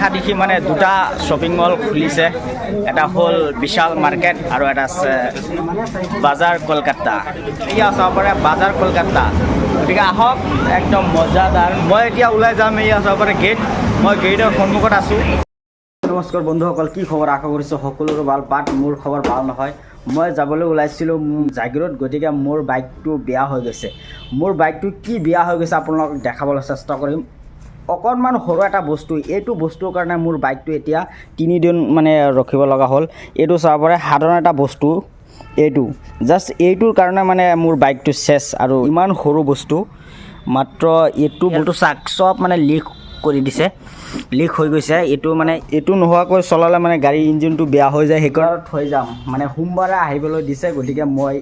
দেখা দেখি মানে দুটা শ্বপিং মল খুলিছে। এটা হ'ল বিশাল মাৰ্কেট আৰু এটা আছে বাজাৰ কলকাতা। এয়া চাব পাৰে বাজাৰ কলকাতা। গতিকে আহক, একদম মজাদাৰ। মই এতিয়া ওলাই যাম। এয়া চাব পাৰে গেট, মই গেটৰ সন্মুখত আছোঁ। নমস্কাৰ বন্ধুসকল, কি খবৰ? আশা কৰিছোঁ সকলোৰে ভাল। বাট মোৰ খবৰ ভাল নহয়। মই যাবলৈ ওলাইছিলোঁ জাগিৰোড, গতিকে মোৰ বাইকটো বেয়া হৈ গৈছে। মোৰ বাইকটো কি বেয়া হৈ গৈছে, আপোনালোকক দেখাবলৈ চেষ্টা কৰিম। অকণমান সৰু এটা বস্তু, এইটো বস্তুৰ কাৰণে মোৰ বাইকটো এতিয়া 3 দিন মানে ৰখিব লগা হ'ল। এইটো চাব পাৰে, সাধাৰণ এটা বস্তু এইটো। জাষ্ট এইটোৰ কাৰণে মানে মোৰ বাইকটো শেষ। আৰু ইমান সৰু বস্তু মাত্ৰ এইটো বস্তু চাক, চব মানে লিক কৰি দিছে, লিক হৈ গৈছে এইটো। মানে এইটো নোহোৱাকৈ চলালে মানে গাড়ী ইঞ্জিনটো বেয়া হৈ যায়। সেইকাৰণে থৈ যাম, মানে সোমবাৰে আহিবলৈ দিছে। গতিকে মই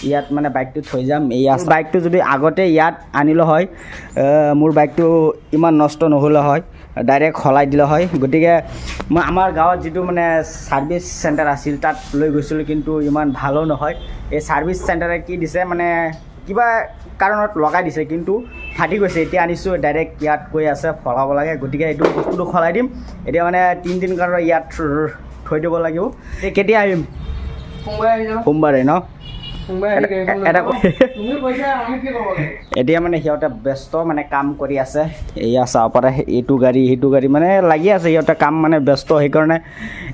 ইয়াত মানে বাইকটো থৈ যাম। এয়া বাইকটো যদি আগতে ইয়াত আনিলে হয়, মোৰ বাইকটো ইমান নষ্ট নহ'লে হয়, ডাইৰেক্ট সলাই দিলে হয়। গতিকে মই আমাৰ গাঁৱত যিটো মানে ছাৰ্ভিচ চেণ্টাৰ আছিল, তাত লৈ গৈছিলোঁ, কিন্তু ইমান ভালো নহয়। এই ছাৰ্ভিচ চেণ্টাৰে কি দিছে, মানে কিবা কাৰণত লগাই দিছে, কিন্তু ফাটি গৈছে। এতিয়া আনিছোঁ, ডাইৰেক্ট ইয়াত কৈ আছে সলাব লাগে। গতিকে এইটো বস্তুটো সলাই দিম। এতিয়া মানে 3 দিন কাৰণে ইয়াত থৈ দিব লাগিব। এই কেতিয়া আহিম? সোমবাৰে আহি যাবা। সোমবাৰে ন? সোমবাৰে আহি গাড়ীখন লৈ এটা যাব। তুমি কৈছা, আমি কি ক'ব লাগে? এতিয়া মানে সিহঁতে ব্যস্ত, মানে কাম কৰি আছে। এয়া চাব পাৰে, এইটো গাড়ী, সেইটো গাড়ী মানে লাগি আছে সিহঁতে কাম, মানে ব্যস্ত। সেইকাৰণে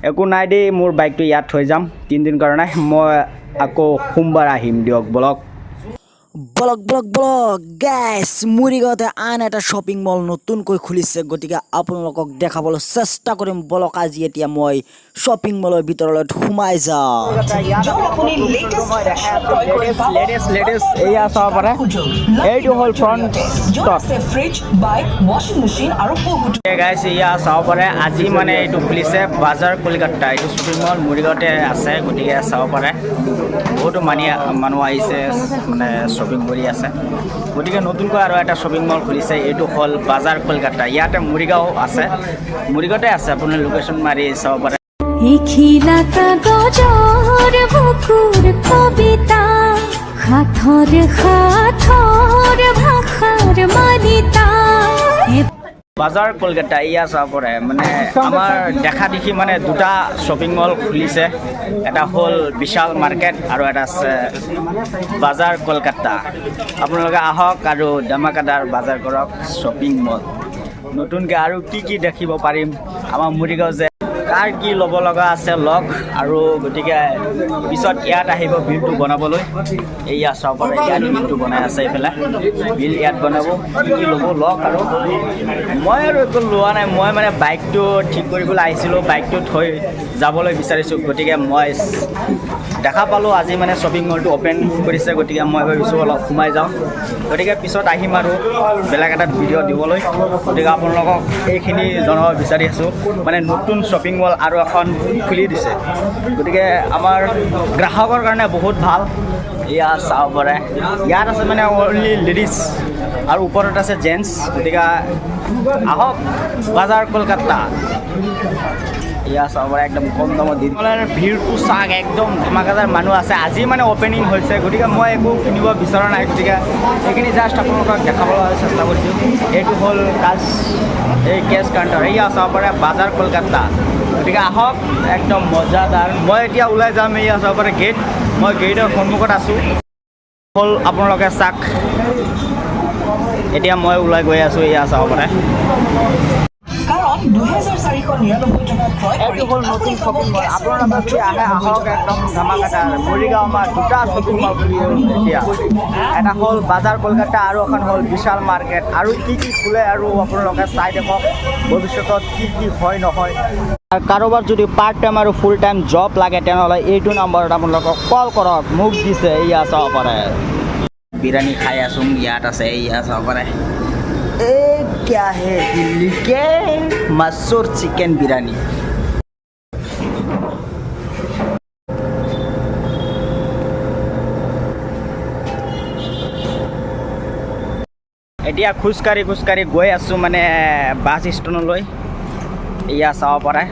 একো নাই দেই, মোৰ বাইকটো ইয়াত থৈ যাম 3 দিন কাৰণে। মই আকৌ সোমবাৰ আহিম। দিয়ক, বলক। বলক বলক বলক গাইছ, মৰিগাঁৱতে আন এটা শ্বপিং মল নতুনকৈ খুলিছে। গতিকে আপোনালোকক দেখাবলৈ চেষ্টা কৰিম। বলক, আজি এতিয়া মই শ্বপিং মলৰ ভিতৰলৈ সোমাই যাওঁ। য'ত আপুনি latest fashion ক্ৰয় কৰি পাব। লেটেষ্ট লেটেষ্ট, এয়া চাব পাৰে। সুযোগ এইটো হ'ল ফ্ৰণ্ট। য'ত আছে ফ্ৰিজ, বাইক, ৱাশ্বিং মেচিন আৰু বহুতো গাইছ, এয়া চাব পাৰে, আজি মানে এইটো খুলিছে বাজাৰ কলিকতা। এইটো শ্বপিং মল মৰিগাঁৱতে আছে। গতিকে চাব পাৰে, বহুতো মানুহ আহিছে, মানে শ্বপিং কৰি আছে। গতিকে নতুনকৈ আৰু এটা শ্বপিং মল খুলিছে, এইটো হ'ল বাজাৰ কলকাতা। ইয়াতে মৰিগাঁও আছে, মৰিগাঁৱতে আছে। আপুনি লোকেশ্যন মাৰি চাব পাৰে। এখিলা কাগজৰ বুকুৰ কবিতা, সাথৰ সাথৰ ভাষাৰ মানিতা। বাজাৰ কলকাতা, এয়া চাব পাৰে। মানে আমাৰ দেখা দেখি মানে দুটা শ্বপিং মল খুলিছে। এটা হ'ল বিশাল মাৰ্কেট আৰু এটা আছে বাজাৰ কলকাতা। আপোনালোকে আহক আৰু ধামাকাদাৰ বাজাৰ কৰক। শ্বপিং মল নতুনকৈ আৰু কি কি দেখিব পাৰিম আমাৰ মৰিগাঁও যে কাৰ কি ল'ব লগা আছে লওক আৰু। গতিকে পিছত ইয়াত আহিব বিলটো বনাবলৈ। এইয়া চাব পাৰে, ইয়াত বিলটো বনাই আছে। এইফালে বিল ইয়াত বনাব। কি কি ল'ব লওক। আৰু মই আৰু একো লোৱা নাই। মই মানে বাইকটো ঠিক কৰিবলৈ আহিছিলোঁ, বাইকটো থৈ যাবলৈ বিচাৰিছোঁ। গতিকে মই দেখা পালোঁ আজি মানে শ্বপিং মলটো অ'পেন কৰিছে। গতিকে মই ভাবিছোঁ অলপ সোমাই যাওঁ। গতিকে পিছত আহিম আৰু বেলেগ এটা ভিডিঅ' দিবলৈ। গতিকে আপোনালোকক এইখিনি জনাব বিচাৰি আছোঁ, মানে নতুন শ্বপিং মল আৰু এখন খুলি দিছে। গতিকে আমাৰ গ্ৰাহকৰ কাৰণে বহুত ভাল। এয়া চাব পাৰে, ইয়াত আছে মানে অনলি লেডিজ আৰু ওপৰত আছে জেণ্টছ। গতিকে আহক বাজাৰ কলকাতা। এয়া চাব পাৰে, একদম কম দামত দি। ভিৰটো চাওক, একদম ধামাকাদাৰ মানুহ আছে। আজি মানে অ'পেনিং হৈছে। গতিকে মই একো কিনিব বিচৰা নাই। গতিকে এইখিনি জাষ্ট আপোনালোকক দেখাবলৈ চেষ্টা কৰিছোঁ। এইটো হ'ল কাজ, এই কেছ কাউণ্টাৰ। এয়া চাব পাৰে বাজাৰ কলকাতা। গতিকে আহক, একদম মজাদাৰ। মই এতিয়া ওলাই যাম। এয়া চাব পাৰে গেট, মই গেটৰ সন্মুখত আছোঁ। হ'ল, আপোনালোকে চাওক, এতিয়া মই ওলাই গৈ আছোঁ। এয়া চাব পাৰে। কাৰণ 2499 টকা ক্ৰয় কৰি এইটো হ'ল নতুন আপুনি পাব শ্বপিং মল। কেছ আপোনালোকে যদি আহে, আহক, একদম ধামাকাদাৰ। মৰিগাঁও আমাৰ দুটা শ্বপিং মল খুলি এতিয়া। এটা হ'ল বাজাৰ কলকাতা আৰু এখন হ'ল বিশাল মাৰ্কেট। আৰু কি কি খোলে আৰু আপোনালোকে চাই দেখক, ভৱিষ্যতত কি কি হয় নহয়। আৰু কাৰোবাৰ যদি পাৰ্ট টাইম আৰু ফুল টাইম জব লাগে, তেনেহ'লে এইটো নম্বৰত আপোনালোকক কল কৰক। মোক দিছে। এয়া চাব পাৰে, বিৰিয়ানী খাই আছোঁ। ইয়াত আছে, এয়া চাব পাৰে। এই क्या है, दिल्ली के मशहूर চিকেন বিৰিয়ানী। এতিয়া খোজকাঢ়ি খোজকাঢ়ি গৈ আছোঁ মানে বাছ ষ্টেণ্ডলৈ। এয়া চাব পাৰে।